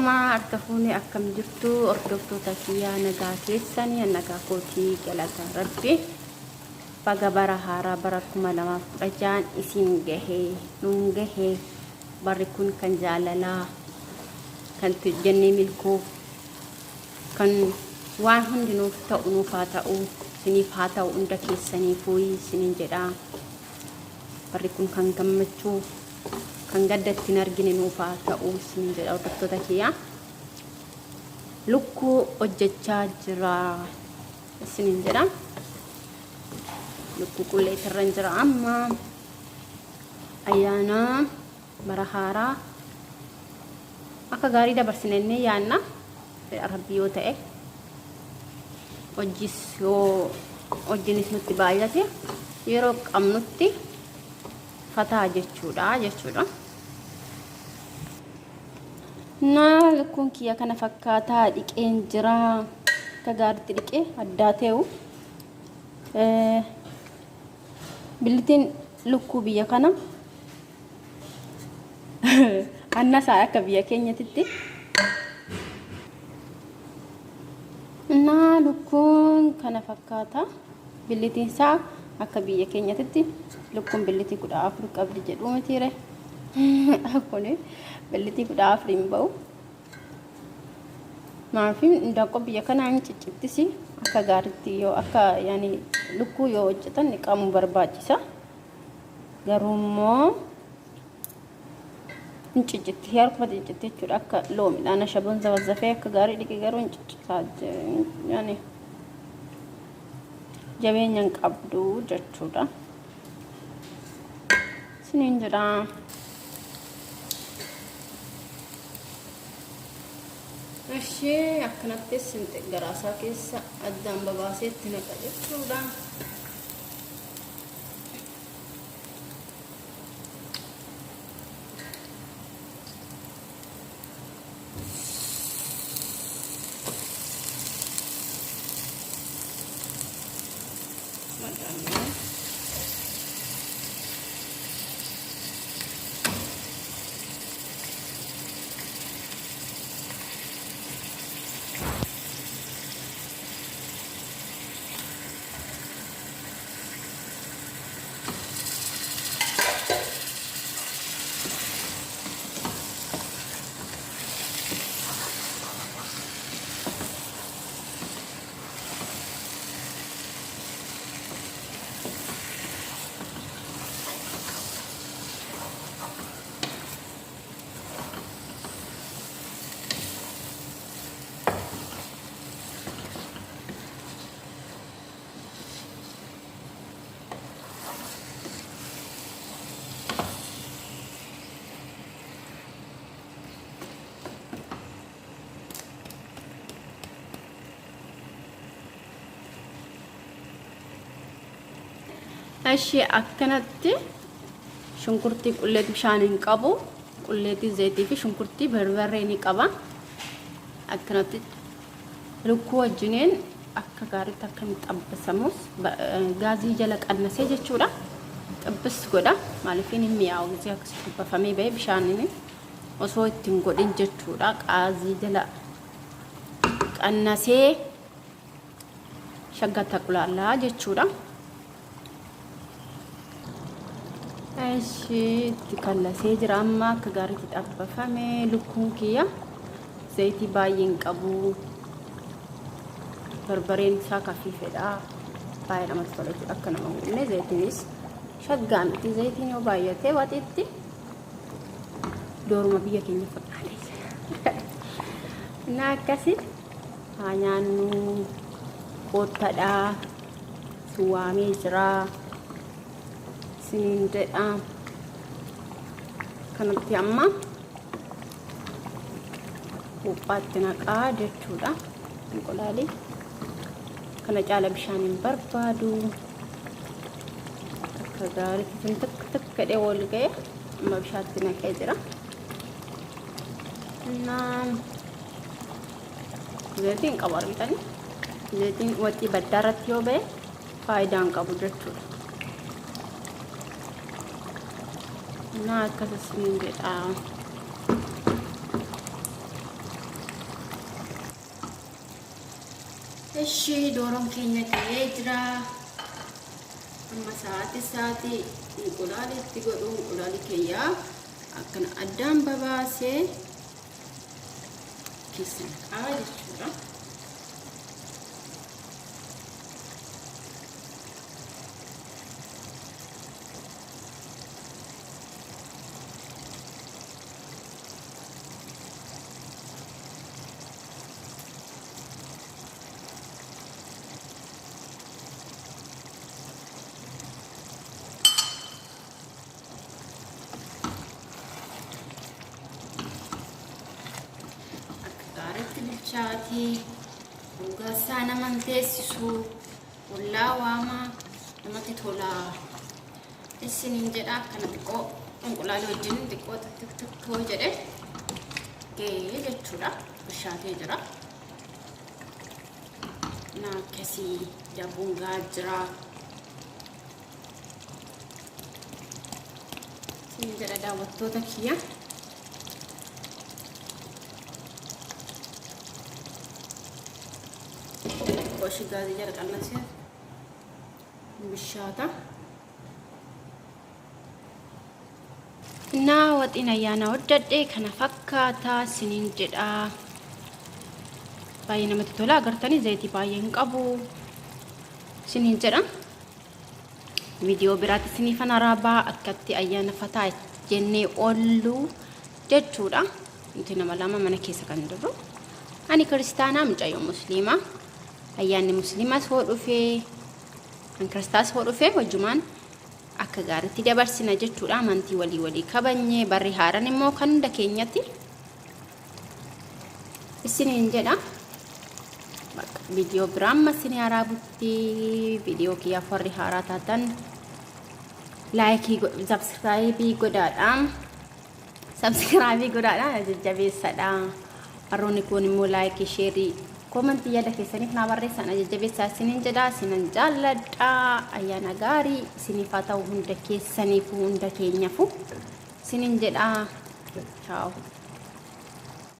Ashamaa harka fuunee akkam jirtu hordoftoota kiyyaa nagaa keessanii nagaa kootii galata rabbi baga bara haaraa bara 2016 isin gahee nuun gahee barri kun kan jaalalaa kan jennee milkoo kan waan hundi nuuf ta'u nuuf haa ta'u isiniif haa ta'u hunda keessaniifuu isiniin jedha barri kun kan gammachuu kan gadda itti hin argine nuuf haa ta'u isiniin jedha hordoftoota kiyya. Lukkuu hojjechaa jira isiniin jedha. Lukkuu qulleetirra hin jira amma ayyaana bara haaraa akka gaarii dabarsine innee yaanna fedha rabbii yoo ta'e hojis yoo hojiinis nutti baay'ate yeroo qabnutti fataa jechuudha jechuudha. Naa lukkuun kiyya kana fakkaataa dhiqeen jira. Akka gaariitti dhiqee addaa ta'u. Billitiin lukkuu biyya kana annasaa akka biyya keenyatitti. Naa lukkuun kana fakkaata. Billitiin isaa akka biyya keenyatitti lukkuun billitii 14 qabdi jedhuu mitiire. Kuni billitii 14 hin ba'u. Maafi indaanqoo biyya kanaa hin ciccittisi akka gaariitti yoo akka yaani lukkuu yoo hojjetan dhiqamuu barbaachisa. Garuu immoo hin ciccitti harkuma ciccitti jechuudha akka loomidhaan ashaboon zafazzafee akka gaarii dhiqe garuu hin ciccitaa yaani jabeenya hin qabdu jechuudha. Isiniin jedha. Ishee akkanatti garaasaa keessa addaan babaasee itti naqa jechuudha. Ishee akkanatti shunkurtii qulleetti bishaan hin qabu. Qulleettii zayitii fi shunkurtii barbarree ni qaba. Akkanatti Lukkuu wajjiniin akka gaariitti akka inni xabbasamus gaazii jala qannasee jechuudha. Xabbis godha. Maaliif inni mi'aawu gisee akkasii xabbafamee ba'e bishaan inni osoo itti hin godhin jechuudha. Qaazii jala qannasee shaggatta qulaallaa jechuudha. Ishi itti kallasee jira amma akka gaariitti xabbafame lukkuun kiyya zayitii baay'ee hin qabu. Barbareen isaa kafiifedha. Baay'ee namatti tola jechuudha akka nama hin gubne zayitiinis shaggaa miti zayitiin yoo baay'ate waxiitti dooruma biyya keenya fakkaate. Innaa akkasi haa nyaannu koottadhaa. Si waamee jira isiniin jedha. Kanatti amma buuphaatti naqaa jechuudha. Inqulaalii kana caala bishaan hin barbaadu. Akka gaariitti tun takka takka jedhee wal ga'e amma bishaatti naqee jira. Innaan Zayitii hin qabu argitanii. Zayitiin waxii baddaa irratti yoo ba'e faayidaa hin qabu jechuudha. Naa akkas isiniin jedha. Ishii dooroon keenya ga'ee jira. Amma sa'aati sa'aati inqulaalii itti godhu inqulaalii keeyyaa akkana addaan babaasee keessa naqaa jechuudha. Akka gaariitti bilchaatee dhugaasaa nama hin teessisu, ollaa waamaa, namatti tola. Isiniin jedha akkana xiqqoo inqulaalii wajjin xiqqoo xiqqoo jedhe ga'ee jechuudha. Bishaatee jira. Na akkasii daabboon gahaa jira. Isiniin jedha daawwattoota kiyya. Xiqqoo ishii gaazii jala qannasee bishaata. Innaa waxiin ayyaana hojjadhe kana fakkaata isiniin jedha. Baay'ee namatti tola, agartanii zayitii baay'ee hin qabu isiniin jedha. Viidiyoo biraatti isiniifan haraabaa akkatti ayyaana fataa jennee oollu jechuudha. Nuti nama lama mana keessa kan jirru. Ani kiristaanaa, mucayyoo musliimaa. Ayyaanni musliimaas hoo dhufee kan kiristaas hoo dhufee wajjumaan akka gaariitti dabarsina jechuudha. Amantii walii walii kabajnee barri haaraan immoo kan hunda keenyatti isiniin jedha. Bakka viidiyoo biraa amma isinii haraabutti, viidiyoo kiyyaaf warri haaraa taatan laayikii, sabskiraayibii godhaadha. Sabskiraayibii godhaadha, jajjabeessadha. Warroonni kun immoo laayikii, sheerii, koomantii yaada keessaniif naa barreessan, jajjabeessaa isiniin jedha. Isinan jaalladha. Ayyaana gaarii isiniif haa ta'u hunda keessaniifu, hunda keenyafu isiniin jedha. Chaaw.